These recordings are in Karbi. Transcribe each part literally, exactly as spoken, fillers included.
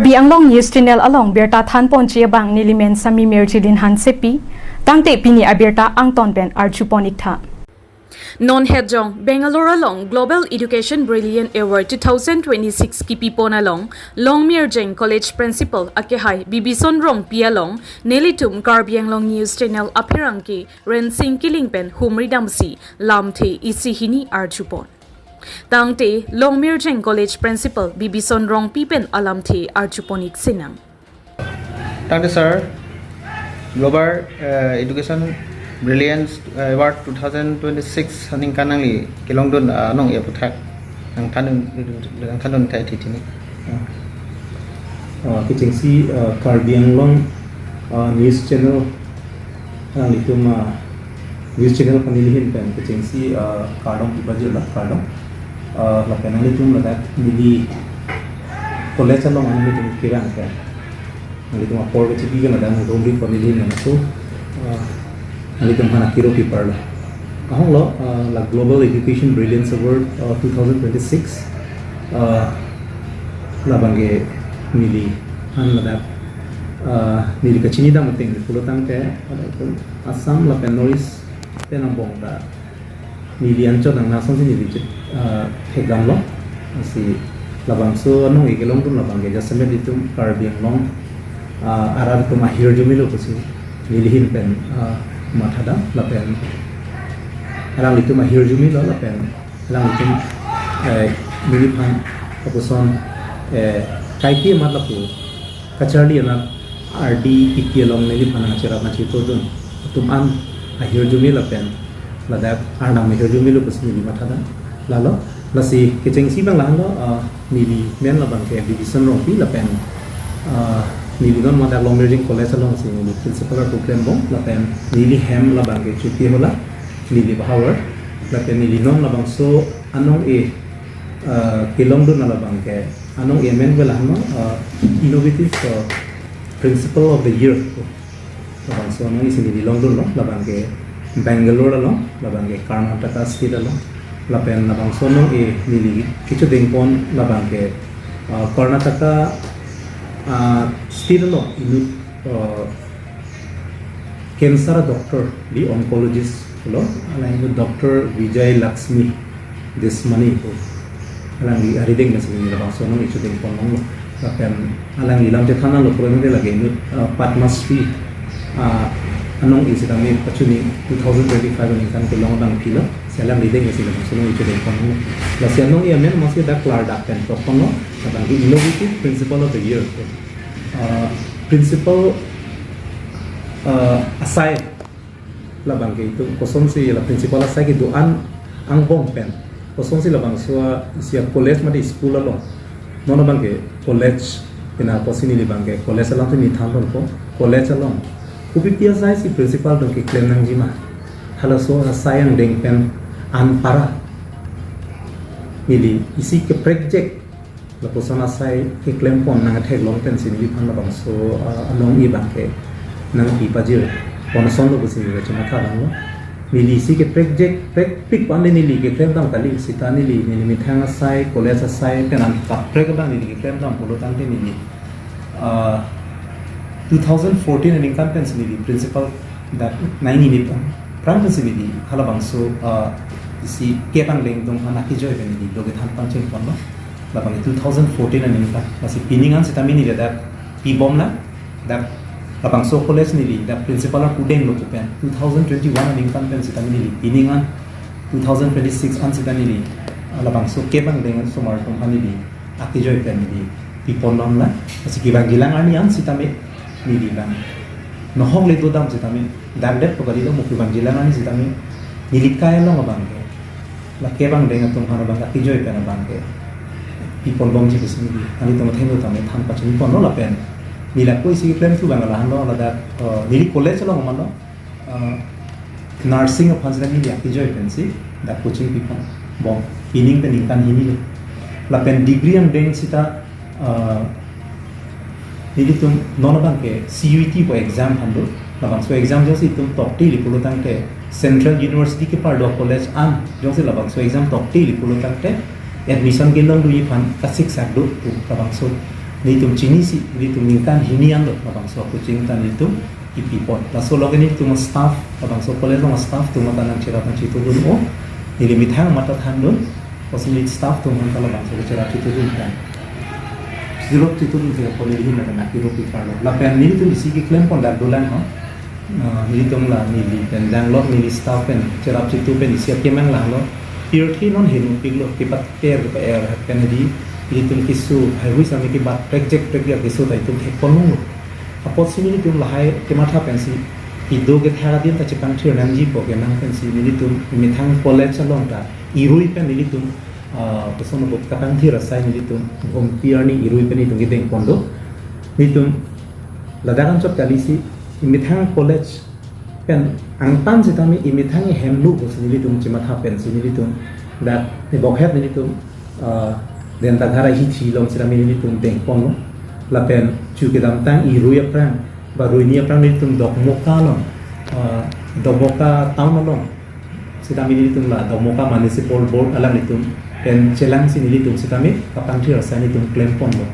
Karbi Anglong News Channel along birta thanponji abang nelimen Sami Mirjilin Hansepi, tangte pini abirta angton pen arjupon iktha. Non hetjong Bangalore along Global Education Brilliant Award two thousand twenty-six kipipon along Longmirjeng College Principal akehai Bibison Rongpi along nelitum Karbi Anglong News Channel apherangke Rensing Killing pen humri damsi lamthe isi hini arjupon. Tangte Longmirjeng College Principal Bibison Rongpi pen alamthe arjupon ik sinang. Tangte sir, Global uh, Education Brilliance Award two thousand twenty-six aningkan nangli kelongdun uh, anong-e aphuthak nangthandun nangthandun thai thitini. Uh, kechengsi uh, Karbi Anglong uh, News Channel nanglitum uh, News Channel aphan neli ahin pen kechengsi uh, kardom pipajirlo, kardom. Uh, lapen nanglitum ladak neli college along nanglitum kevang pen, nanglitum apor kechipi pen ladak nanglitum aphan neli ahin pen so uh, nanglitum aphan akiro piparlo. Ahonglo uh, la Global Education Brilliance Award uh, two thousand twenty-six uh, labangke neli aphan ladak uh, neli kachinidam ateng pulo tangte uh, Assam lapen North East pen angbong ta neli anchot nang nasonsi neli chit uh, thekdamlo. Lasi labangso anong-e kelongdun labangke jasemet itum Karbi Anglong uh, arat atum ahirjume lo pusi neli ahin pen uh, mathadam lapen alanglitum ahirjume lo lapen alanglitum eh, neliphan kapuson eh, kaike mat lapu kacharli anat ardi kiki along neliphan nangcherap nangchitodun atum an ahirjume lapen ladak Arnam ahirjume lo pusi neli mathadam. Lalo lasi kechengsi abang lahenlo uh, neli men labangke Bibison Rongpi lapen uh, neli non madak Longmirjeng College alongsi neli principal arpu klembom lapen neli hem labangke Chuti Hola, neli Bahawar lapen neli non labangso anong-e uh, kelongdun labangke anong-e amen ke lahenlo uh, innovative uh, principal of the year. Labangso anong-e si neli longdunlo labangke Bangalore along, labangke Karnataka state along. Lapen labangso anong-e neli kechedengpon labangke uh, Karnataka uh, state along inut uh, cancer doctor, the oncologist lo, alangli Doctor Vijay Lakshmi Desmani pu. Alangli arideng pensi labangso anong-e chedengpon longlo. Lapen alangli lam chethan lo program de lagi inut uh, Padma Shri uh, anong-e sitame pachuni two thousand twenty-five aningkan kelong abang philo. Si alangli arideng pensi labangso anong-e chedengpon longlo. Lasi anong-e amen masi dak klardak pen tokponlo. Labangke innovative principal of the year. Uh, principal uh, asai labangke itum kosonsi la principal asai kedo-an angbong pen kosonsi labangso isi a college mate school along, non abangke college pina kosi neli abangke college along si neli thanlo ko, college along kopi pi asai si principal atum keklem nangjima, halaso asai angdeng pen anpara neli isi keprekjek lapuson asai keklempon nangtheklong pensi neliphan labangso uh, anong-e abangke nangpipajirpon asonlo pusi neli kachimatha damlo. Neli isi keprekjek prekpik pen le neli keklemdam kali, sita neli neli methang asai, college asai pen an kaprek abang neli keklemdam pulo tangte neli uh, two thousand fourteen aningkan pensi neli principal dak nai neli pon prang pensi neli halabangso uh, isi kep angdeng atum aphan akejoi pen neli do kethan pangchengponlo. Labang two thousand fourteen aningkan, lasi pining an sitame neli dak pibomlang, dak labangso college neli dak principal arpu denglo pu pen two thousand twenty-one aningkan pen sitame neli pining an two thousand twenty-six an sita neli uh, labangso kep angdeng asomar atum aphan neli akejoi pen neli pipon longlang. Lasi kevangjilang arni an sitame neli lang nohok le dodam sitame, dak det pokadi do mo kevangjilang arni sitame neli kai along abangke la kep angdeng atum aphan abang akejoi pen abangke pipon bomji pusi neli, nanglitum athengno tame than pachiniponlo lapen neli ako isi keklem thu abang lahenlo ladak uh, neli college along manlo uh, nursing aphan sita neli akejoi pensi dak coaching pipon bom, pining pen ningkan hini lo. Lapen degree angdeng sita uh, nelitum non abangke C U E T pu exam aphan do. Labangso exam jongsi itum tokte ili pulo tangte Central University kepar do college an jongsi labangso exam tokte ili pulo tangte admission kelongdunji aphan kasiksak do pu labangso Nelitum chinisi, nelitum ningkan hini anlo labangso coaching ta nelitum kipipon. Laso along nelitum staff, labangso college along staff atum ta nangcherap nangchitudun-o. Neli methang matha thandun, apotsi neli staff atum aphan ta labangso cherap chitudun pen, cherap chitudun ke pon neli hin na kiro pikarlo. Lapen nelitum isi keklempon dak dolang ho. Ah, nelitum la neli pen danglok, neli staff pen cherap chitu pen isi akemang langlo. Pirthe non henopiklo, kepater kepa-er pen di nelitum keso, haihui sami kebat prekjek prekjek keso ta itum thekponlo. Apotsi nelitum lahai kematha pensi, kedo kethak adim ta chepangthir nangjipo kenang pensi nelitum methang college along ta irui pen nelitum, ah, koson bo kapangthir asai nelitum Bhompi arni irui pen nelitum kedengpon do. Nelitum ladak anchot kalisi methang college pen angtan sitame methang hemlu pusi nelitum chematha pensi nelitum dak ni bokhet nelitum, ah, Dentaghar ahithi along sitame nelitum dengponlo. Lapen chu kedamtang irui aphrang ba ruini aphrang nelitum Dokmoka along, ah, Dokmoka town along sitame nelitum la Dokmoka Municipal Board alanglitum pen chelangsi nelitum sitame kapangthir asai nelitum klemponlo.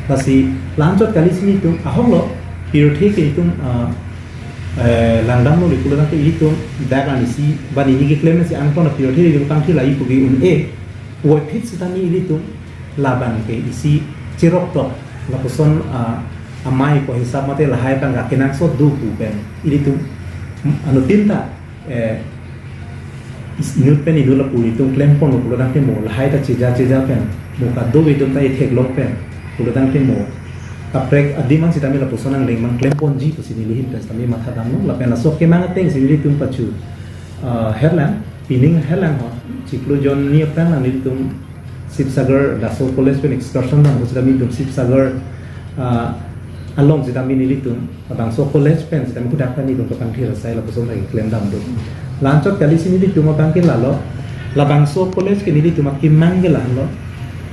Lasi la anchot kalisi nelitum ahoklo, pirthe ke nelitum, ah, eh, langdamlo le pulo tangte nelitum dak anisi ba neli keklem si angton pirthe nelitum pangthir lahai pu ke un-e, puvoiphit sitame nelitum labang ke isi cheroktok, lapuson, ah, amei ko hisap mate lahai abang kenangsot do pu pen nelitum, mm, anuttin ta, eh, is-, inut pen inut lapu nelitum klemponlo pulo tangte mo lahai ta cheja cheja pen mo kadokave atum ta itheklong pen pulo tangte mo kaprek adim an sitame lapuson angdeng mang klemponji pusi neli hin pen sitame matha damlo. Lapen laso kemang atengsi nelitum pachu, ah, herlang, pining herlang ho, chiklo jon ni aphrang nelitum Sibsagar, laso college pen excursion nang, sitame nelitum Sibsagar, ah, along sitame nelitum labangso college pen sitame hadak ta nelitum kapangthir asai lapuson lagi klem damdo. La anchot kalisi nelitum abang ke lalo, labangso college ke nelitum akemang ke lalo,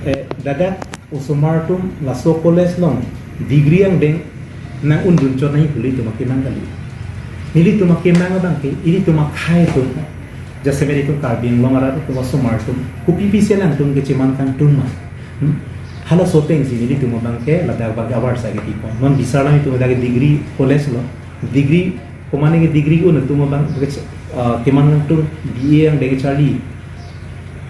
eh, ladak osomar atum laso college along degree angdeng nang-undun chot nangji pu nelitum akemang kali. Nelitum akemang abang ke nelitum akhei atum, jasemet itum Karbi Anglong arat atum osomar atum kopi pisi alangtum kecheman kangtung ma. Hmm? Halaso atengsi nelitum abang ke ladak abang ke avarsai kepipon. Non bisar lang itum ladak degree college lo. Degree, komane ke degree un atum abang ke, ah, keman kangtung B A angdeng charli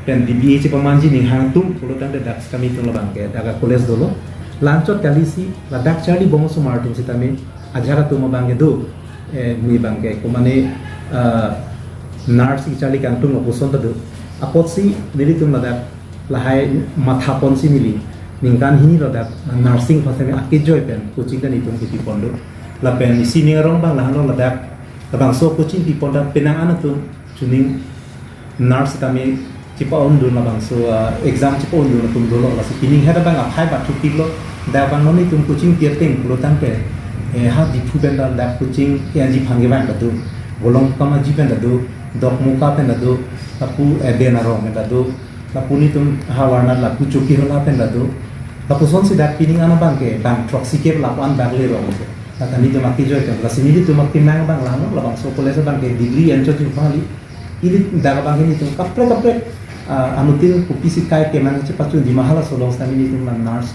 pen B B A chepamanji ning hang atum pulo tangte dak sitame itum labang ke dak college dolo. La anchot kalisi ladak charlibom osomar atum sitame ajahak atum abang ke do, eh, mi abang ke komane, ah, nurse kecharli kangtung lapuson ta do. Apotsi nelitum ladak lahai mathaponsi neli ningkan hini ladak nursing aphan sitame akejoi pen coaching ta nelitum kepipon do. Lapen isi ning arong abang lahenlo, ladak labangso coaching pipon ta penang an atum chuning nurse sitame chepa-undun labangso, ah, exam chepa-undun atum dolo, lasi pining het abang aphai bathupiklo. Dak abang non itum coaching pi ateng pulo tangte, eh, ha Diphu pen ta dak coaching ke-enji aphan kevang ta do, Bolong Kamaji pen ta do, Dokmoka pen ta do, lapu, eh, Den Arong pen ta do, lapu nelitum ha Warnat lapu Chokihola pen ta do. Lapusonsi dak pining an abang ke bang throksi ke lapu an dak lerong. Lata nelitum akejoi pen, lasi nelitum akemang abang lahenlo, labangso college abang ke degree enchot jing pali. Ili dak abang ke nelitum kaprek kaprek, ah, anuttin kopisi kai kemang chepachunji ma, halaso along sitame nelitum la nurse,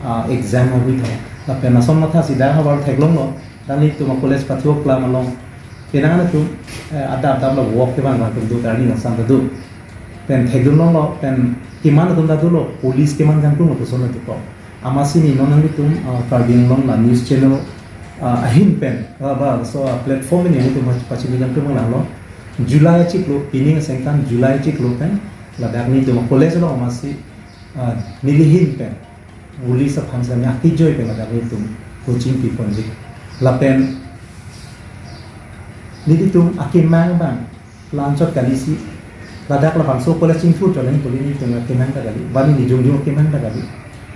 ah, exam ahui tha. Lapen lason mathasi dak havar theklonglo, dak nelitum college pathu aklam along penang an atum, eh, adap adap la work kevang kangtung do, karni nangsan ta do. Pen thekdun longlo, pen keman atum ta dolo, police keman kangtung lapuson atum ko. Amatsi neli non nanglitum, ah, Karbi Anglong la news channel, ah, ahin pen, ah, ba, so, ah, platform pen nelitum pachini kangtung langlo. July achiklo, pining asengkan July achiklo pen ladak nelitum college along amatsi, ah, neli hin pen police aphan sitame akejoi pen ladak nelitum coaching piponji. Lapen nelitum akemang abang la anchot kalisi ladak labangso college chingthur chot nangji pu nelitum akemang ta kali, ba neli jongjong akemang ta kali.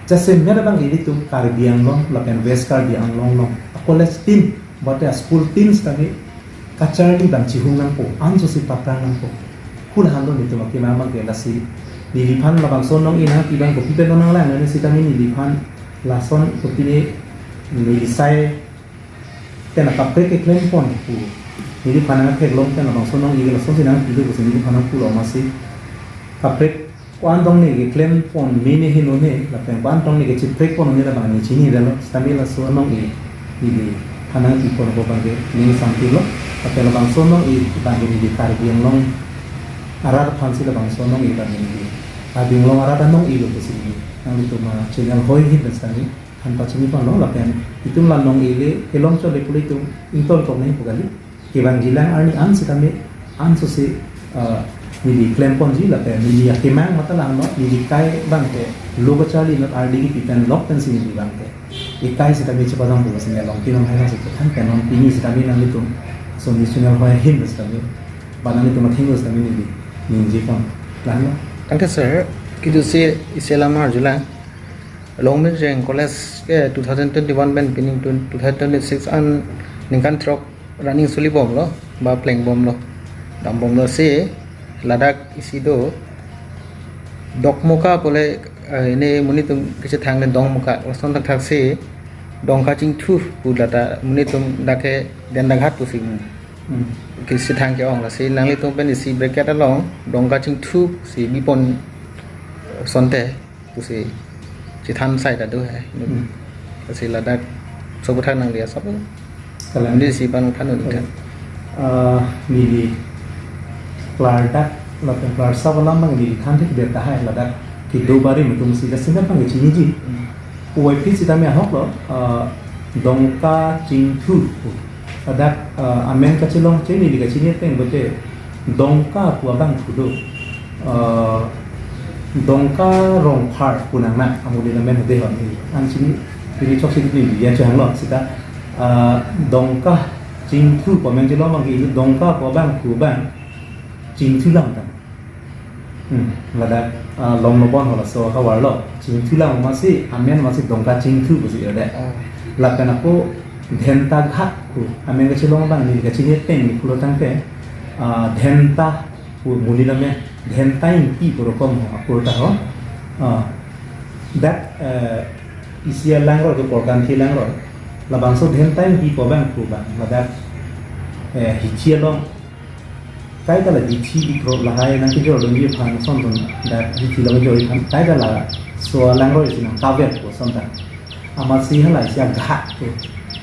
Jasemet abang ke nelitum Karbi Anglong lapen West Karbi Anglong along a-college tin, mate a-school tin sitame kacharli abang chihung nangpo, ansosi paprang nangpo. Hul hanlo nelitum akemang abang ke, lasi neliphan labangso nong-i nangpi abang kopi pen nanglang nang sitame neliphan lason kopine neli sai pen akaprek keklempon pu. Neliphan nangtheklong pen labangso nong-i ke lasonsi nangpi do pusi neliphan nangpulo amatsi kaprek Ko-an tong ne keklem pon mene henlo ne, lapen ko-an tong ne kechephrek pon ne labang ne chinidetlo, sitame laso anong-e, ili hanang pi pon ko abangke ning sampilo, lapen labangso anong-e abangke ili Karbi Anglong arat aphansi labangso anong-e abangke ili Karbi Anglong arat anong-e lo pusi ili nanglitum a-channel ahoi ahin pen sitame than pachini ponlo, lapen itum la anong-e le kelong chot le pulo itum ingtong kok nangji pu kali. Kevangjilang arni an sitame ansose, ah, neli klem ponji lapen neli akemang mate langno, neli kai abangke lo kacharli not ardi kipi pen lok pensi neli abangke ekai sitame chepajang pu sitame along pinon hai nangsi kethan pen non pini sitame nanglitum ason additional ahoi ahin sitame ba nanglitum athengno sitame neli ningje pon langno. Thank you, sir. Kitu si isi alam arjulang. Longminjeng College ke two thousand twenty-one pen pining tun-, two thousand twenty-six an ningkan throk running suli bomlo, ba pleng bomlo, dam bomlo si ladak isi do Dokmoka pule, eh, ini monit atum kechethang le Dongmoka, lason thakthak si Dongka Chingthu pu lata monit atum dak ke Dentaghat pusi. Hmm. Kechethang ke-ong lasi nanglitum pen isi bracket along Dongka Chingthu si bipon asonte pusi chethan sai ta do he. Hmm. Lasi ladak sopo thak nang dia sopo. Kalang. Neli isi pangthan un than. Ah, neli klardak lapen klarsap alam abang neli than thekdet tahai ladak kedo barim atum si jasemet abang chiniji. Hmm. Puvoiphit sitame ahoklo, ah, Dongka Chingthu. Ladak, ah, amen kachelong che neli kachini ateng bote Dongka pu abangphu do. Ah, Dongka Rongphar pu nangnang, amuli amen hede hon ni. An chini, pini chok si ni ya chehanglo sita, ah, Dongka Chingthu pu amen chelong abangke Dongka pu abangphu abang Chingthulang tang. Hmm, ladak, ah, Longmabon halaso ahavar lo. Chingthulang amatsi, amen amatsi Dongka Chingthu pusi irdet. Ah. Lapen ako Dentaghat pu amen kachelong abang neli kachini ateng ni pulo tangte, ah, Denta pu muli amen, Denta Ingti pu rokom ho, akur ta ho. Ah, dak, eh, isi alangroi ke Porkanthi langroi. Labangso Denta Ingti pu abangphu abang, ladak, eh, hithi along kaita la dithi dikro lahai nangkejor dunji aphan ason atum dak dithi long jor aphan kaita laso alangroi si nangkaver pu ason ta. Amatsi halai si aghat ke,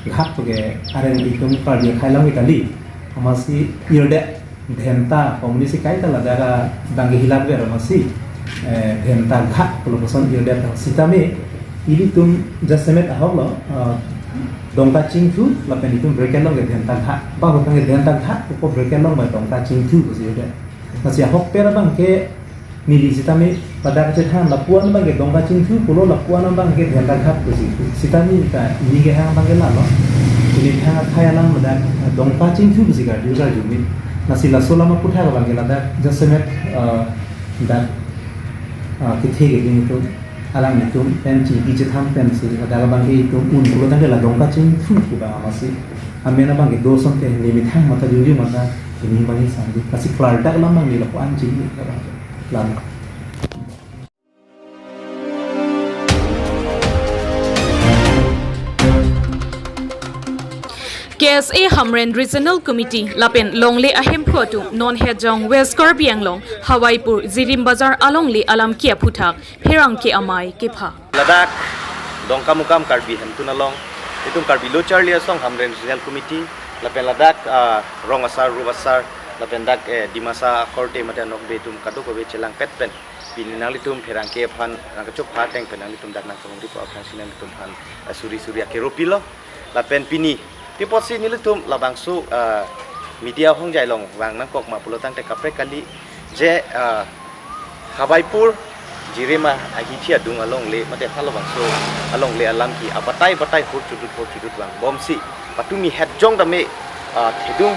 ghat ke areng itum Karbi akhai lang kali. Amatsi irdet Denta, komuni si kaita ladak abangke hilap ver amatsi, eh, Dentaghat pulo ason irdet ta. Sitame ilitum jasemet ahoklo, eh, Dongka Chingthu, lapen itum bracket along ke Dentaghat. Ba hutang ke Dentaghat, upo bracket along ba Dongka Chingthu pusi irdet. Lasi ahokpet abangke neli sitame ladak chethan lapu-an abangke Dongka Chingthu pulo, lapu-an abangke Dentaghat pusi. Sitame ta neli kehang abangke lalo. Neli kehang akhai alam ladak Dongka Chingthu pusi karju karju mi. Lasi laso alam aphuthak abangke ladak jasemet, eh, dak, eh, kethe keding itum alanglitum pen chingki chethan pensi ladak abangke itum un pulo tangte la Dongka Chingthu pu abang amatsi. Amen abangke do asonte neli methang mata junjun mata ini abang isamdi. Lasi klardak alam abang neli lapu-an chini abang. Lam. K S A Hamren Regional Committee lapen longle ahemphu atum non Hejong West Karbi Anglong Hawaipur Jirim Bazar alongle alam ke aphuthak pherangke amei kepha. Ladak Dongkamukam Karbi hemtun along itum Karbi Lo Charli Asong Hamren Regional Committee lapen ladak, ah, rong asar, rup asar, lapen dak, eh, Dimasa akorte mate anokbe atum kadokave chelangpet pen pini nanglitum pherangke aphan nangkachopha ateng pen nanglitum dak nangpangri pu aphansi nanglitum aphan, eh, suri suri akero pilo. Lapen pini, pi apotsi nelitum labangso, eh, media ahongjai along vang nangkok ma pulo tangte kaprek kali je, eh, Hawaipur Jirim ahithi adung alongle mate halabangso alongle alam ke abatai batai hur chudut hur chudut vangbomsi patumi Hejong tame, ah, thedung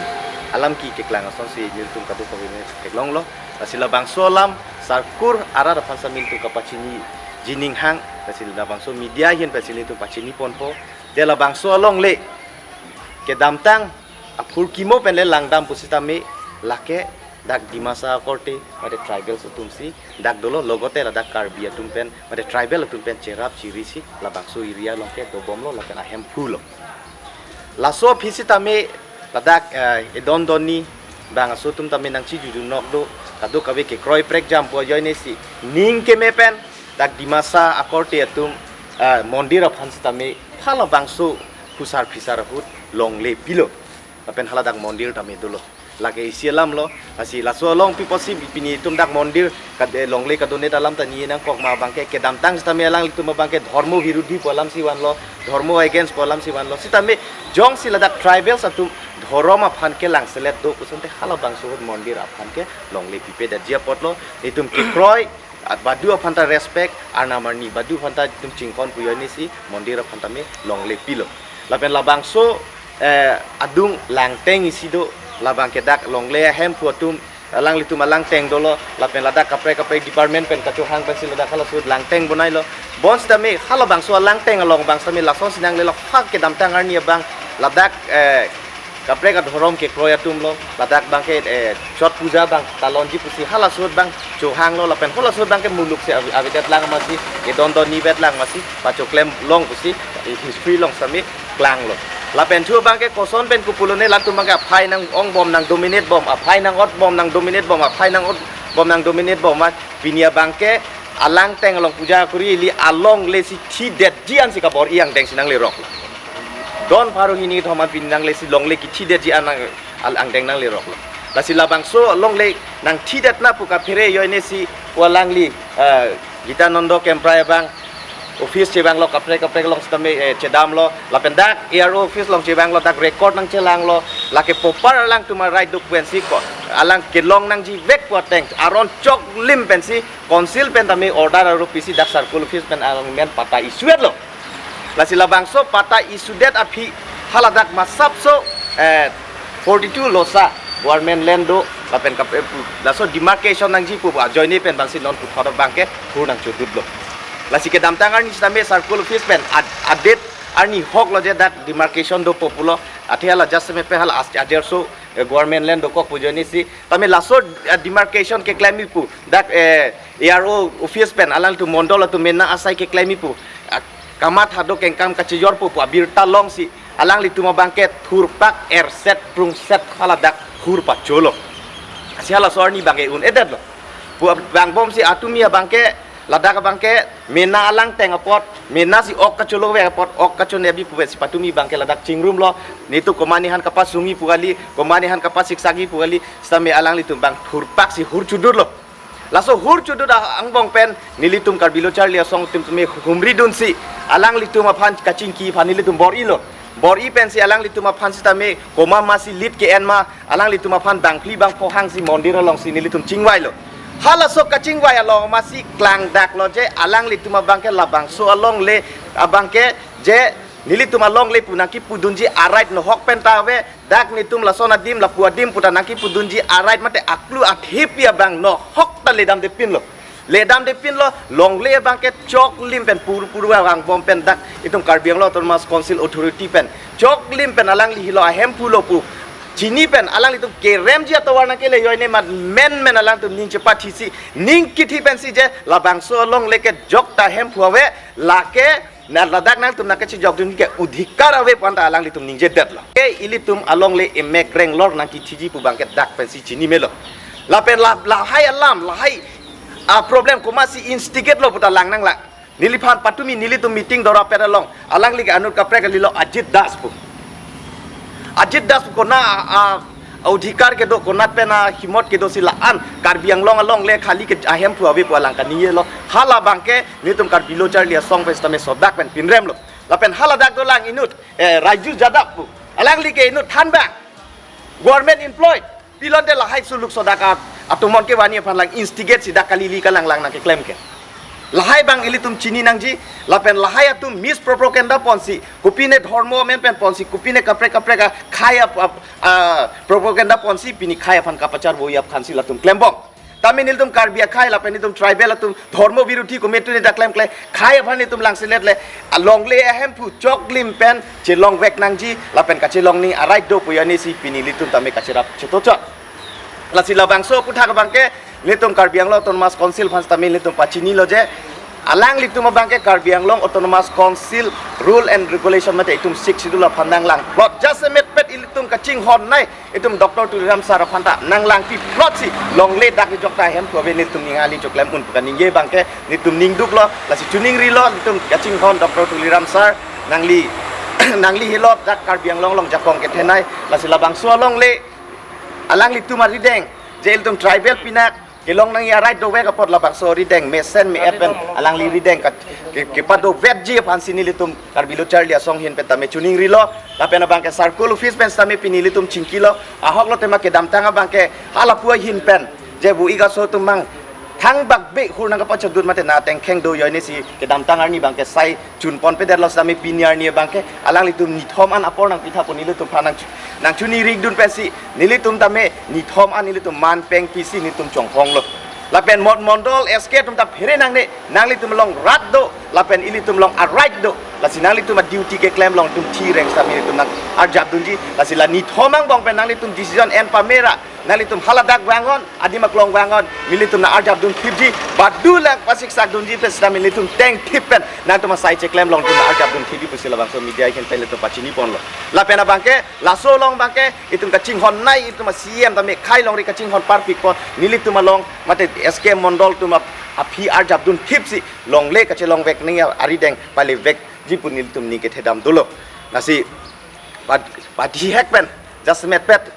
alam ke keklang asonsi nelitum kadokave theklonglo. Lasi labangso alam sarkur arat aphan sitame nelitum kapachini jining hang, lasi labangso media ahin pensi nelitum pachini ponpo. De labangso alongle kedamtang aphurkimo pen le langdam pusitame lake dak Dimasa akorte mate tribals atumsi dak dolo, logote ladak Karbi atum pen mate tribal atum pen cherap chirisi labangso area along ke dobomlo lapen ahemphulo. Laso aphi sitame ladak, eh, edon donni bang aso atum tame nangchijujunok do, kadokave kekroi prekjampo ajoinesi ning keme pen dak Dimasa akorte atum, ah, mondir aphan sitame halabangso phusar phisar ahut longle pilo. Lapen haladak mondir tame dolo. Lake isi alamlo, lasi laso along piposi pini itum dak mondir kad-, eh, longle kadondet alam ta ni nangkok ma abangke kedamtang sitame alanglitum abangke dhormo virudhi pu alamsi vanlo, dhormo against pu alamsi vanlo. Sitame jongsi ladak tribals atum dhorom aphan kelangselet do pu asonte halabangso ahut mondir aphan ke longle pipedetji apotlo. Itum kekroi, at badu aphan ta respect, arnam arni badu aphan ta itum chingkon pu ajoinesi mondir aphan tame longle pilo. Lapen labangso, eh, adung langteng isi do, labang ke dak longle ahemphu atum, alanglitum alangteng dolo, lapen ladak kaprek kaprek department pen kachohang pensi ladak halaso ahut langteng bonailo. Bonsitame halabangso alangteng along abang sitame lasonsi nanglelo, ha kedamtang arni abang ladak, eh, kaprek adhorom kekroi atumlo, ladak abangke, eh, Chot puja abang talonji pusi halaso ahut abang chohanglo, lapen halaso ahut abangke muluk si ave-, avedetlang masi, kedondon nivetlang masi, pachoklem long pusi, eh, history along sitame klanglo. Lapen thu abangke koson pen kopulone, latum abangke aphai nang-ongbom nang dominate bom, aphai nang-otbom nang dominate bom, aphai nang-otbom nang dominate bom, ma pini abangke alangteng along puja kuri ili alongle si thidetji ansi kabor-i angdeng si nangleroklo. Don pharo hini kethom an pini nangle si longle kethidetji an nang al-, angdeng nangleroklo. Lasi labangso longle nangthidetna pu kaphere ajoinesi pu alangli, eh, Gitananda Kemprai abang office chevanglo, kaprek kaprek along sitame, eh, chedamlo, lapen dak A R O office along chevanglo, dak record nangchelanglo, lake proper alangtum a-right do pu pensi ko alang kelong nangjivek pu ateng aron choklim pensi council pen tame order aro pisi dak circle office pen along men patta issue-etlo. Lasi labangso patta issue-det aphi haladak masapso, eh, forty-two losa government land do, lapen kap-, eh, laso demarcation nangji pu ajoine pen abangsi non puthot abangke hur nangchodutlo. Lasi kedamtang arni sitame circle office pen ad-, adet arni hoklo je dak demarcation dopo pulo, athe hala just me pe hala as-, ajerso, eh, government land dokok pu ajoinesi. Tame laso, eh, demarcation keklemji pu dak, eh, A R O office pen alanglitum mondol atum mena asai keklemji pu, ah, kamatha do kengkam kachejorpo pu abirta longsi alanglitum abangke thurpak erset prungset haladak hur pacholo. Si halaso arni abangke un-edetlo. Pu abang bomsi atumi abangke ladak abangke mena alangteng apot, mena si ok kacholovek apot, ok kachonebji pu pensi patumi abangke ladak chingrumlo. Netum komatne aphan kapasungji pu kali, komatne aphan kapasiksakji pu kali, sitame alanglitum abang thurpak si hur chodutlo. Laso hur chodut a-, angbong pen nelitum Karbi Lo Charli Asong atum tame humridunsi alanglitum aphan kachingki aphan nelitum bor-ilo. Bor-i pensi alanglitum aphan sitame komat masi lit ke-en ma, alanglitum aphan bangphli bangpho hangsi mondir alongsi nelitum chingvailo. Halaso kachingvai along masi klangdaklo je alanglitum abangke labangso alongle abangke je nelitum alongle pu nangkipudunji a-right nohok pen ta ave, dak netum lason adim lapu adim puta nangkipudunji a-right mate aklu athepi abang nohok ta ledamdepinlo. Ledamdepinlo, longle abangke choklim pen pur-, puru abang bom pen dak itum Karbi Anglong Autonomous Council Authority pen choklim pen alangli helo ahemphulo pu chini pen alanglitum keremji atovar nangkele ajoine mat menmen alanglitum ning chepathisi, ning kithi pensi je labangso alongle ke jokta hemphu ave, lake na ladak nangtum nangkachejokdun ke odhikar ave pu anta alanglitum ningjedetlo. Ke ilitum alongle emek renglor nangkithiji pu abangke dak pensi chini melo. Lapen la, lahai alam, lahai a-problem komatsi instigate lo puta lang nanglang. Neliphan patumi nelitum meeting dora pet along alangli ke anut kaprek kalilo Ajit Das pu. Ajit Das pu konat a, a, odhikar kedo, konat pen ahimot kedo si la-an Karbi Anglong alongle khali ke ahemphu ave pu alang kaningje lo. Hala abangke netum Karbi Lo Charli Asong pen sitame sodak pen pinremlo. Lapen haladak dolang inut, eh, Raju Jadap pu. Alangli ke inut thanbang. Government employed. Pilonte lahai suluk sodak atumon kevanji aphan lang instigate si dak kali ili kalanglang nangkeklem ke. Lahai abang ilitum chini nangji, lapen lahai atum mispropaganda ponsi, kopine dhormo amen pen ponsi, kopine kaprek kaprek akhai ap-, ap-, ah, propaganda ponsi, pini khai aphan kapacharvoji aphansi latum klembom. Tame nelitum Karbi akhai lapen nelitum tribal atum dhormo virudhi kometu ne dak klemkle, khai aphan nelitum langselet le, alongle ahemphu choklim pen chelongvek nangji, lapen kachelong ni a-right do pu ajoinesi pini nelitum tame kacherap chetochot. Lasi labangso aputhak abangke nelitum Karbi Anglong Autonomous Council aphan sitame nelitum pachinilo je alanglitum abangke Karbi Anglong Autonomous Council rule and regulation mate itum Sixth Schedule aphan nanglang plot jasemet pet ilitum kachinghon nei itum Doctor Tuliram sir aphan ta nanglangpi plot si longle dak ijok ta hem phu ave nelitum ning ali choklem un pu kaningje abangke nelitum ningduklo, lasi chiningrilo, nelitum kachinghon Doctor Tuliram sir, nangli nangli hilot dak Karbi Anglong along jakong kethenei, lasi labangso alongle alanglitum arideng, je ilitum tribal pinak kelong nangji arai dovek apot labangso arideng mesen me-et pen alangli arideng ke, ke, kepadovetji aphansi nelitum Karbi Lo Charli Asong ahin pen tame chiningrilo, lapen abangke circle office pen tame pini ilitum chingkilo, ahok lo tema kedamtang abangke halapu ahin pen je bu ik aso atum mang thangbak be hur nangkapachadun mate na tengkheng do joine si kedamtang arni abangke sai chunponpedetlo, sitame pini arni abangke alanglitum nithom an apor nangpitha pu nelitum aphan nang, nangchinirikdun pensi nelitum tame nithom an nelitum man pengpisi nelitum chonghonglo. Lapen mot mondol S K atum ta phere nangne, nanglitum along rat do, lapen ilitum along arait do. Lasi nanglitum a-duty keklem along ilitum thi reng sitame ilitum nang arjapdunji. Lasi la nithom angbong pen nanglitum decision en pamera, nanglitum haladak vangnon, adim aklong vangnon, nelitum nang arjapdun thipji, badu lang pasiksakdunji pen sitame nelitum tengthip pen nangtum asai cheklem along ilitum nang arjapdun thipji pusi labangso media ahin pen nelitum pachiniponlo. Lapen abangke laso along abangke itum kachinghon nei, itum a-C E M tame khei longri kachinghon parpikpo, nelitum along mate S K mondol atum ap, aphi arjapdun thipsi longle kachelongvek nangji arideng palevekji pu nelitum ning kethedam dolo. Lasi pad, padihek pen jasemet pet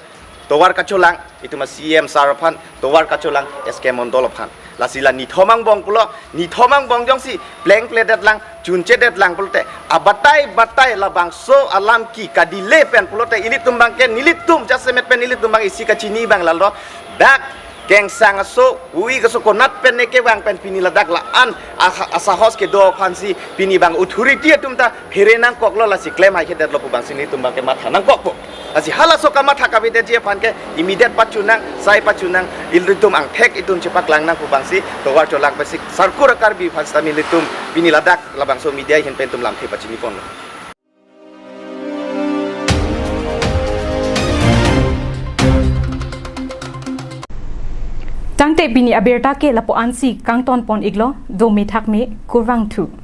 tovar kacholang itum a-C E M sir aphan, tovar kacholang S K mondol aphan. Lasi la nithom angbong pulo, nithom angbong jongsi plengpledet lang, chunchedet lang pulote, abatai batai labangso alam ke kadile pen pulote, ilitum abangke nelitum jasemet pen nelitum abang isi kachini abang lalo, dak kengsang aso, bu ik aso konat pen ne kevang pen pini ladak la-an ah, asahos kedo aphansi pini abang authority atum ta phere nangkoklo, lasi klem haikhedetlo pu abangsi nelitum abangke matha nangkokpo. Lasi halaso kamatha kavedetji aphan ke immediate pachunang, sai pachunang, ilitum angthek itum chepaklang nang pu abangsi tovar cholang pensi Sarkura Karbi aphan sitame nelitum pini ladak labangso media ahin pen itum lamthe pachiniponlo. Tangte pini abirta ke lapu-ansi kangtonpon iklo, dome thakme, kurvangthu.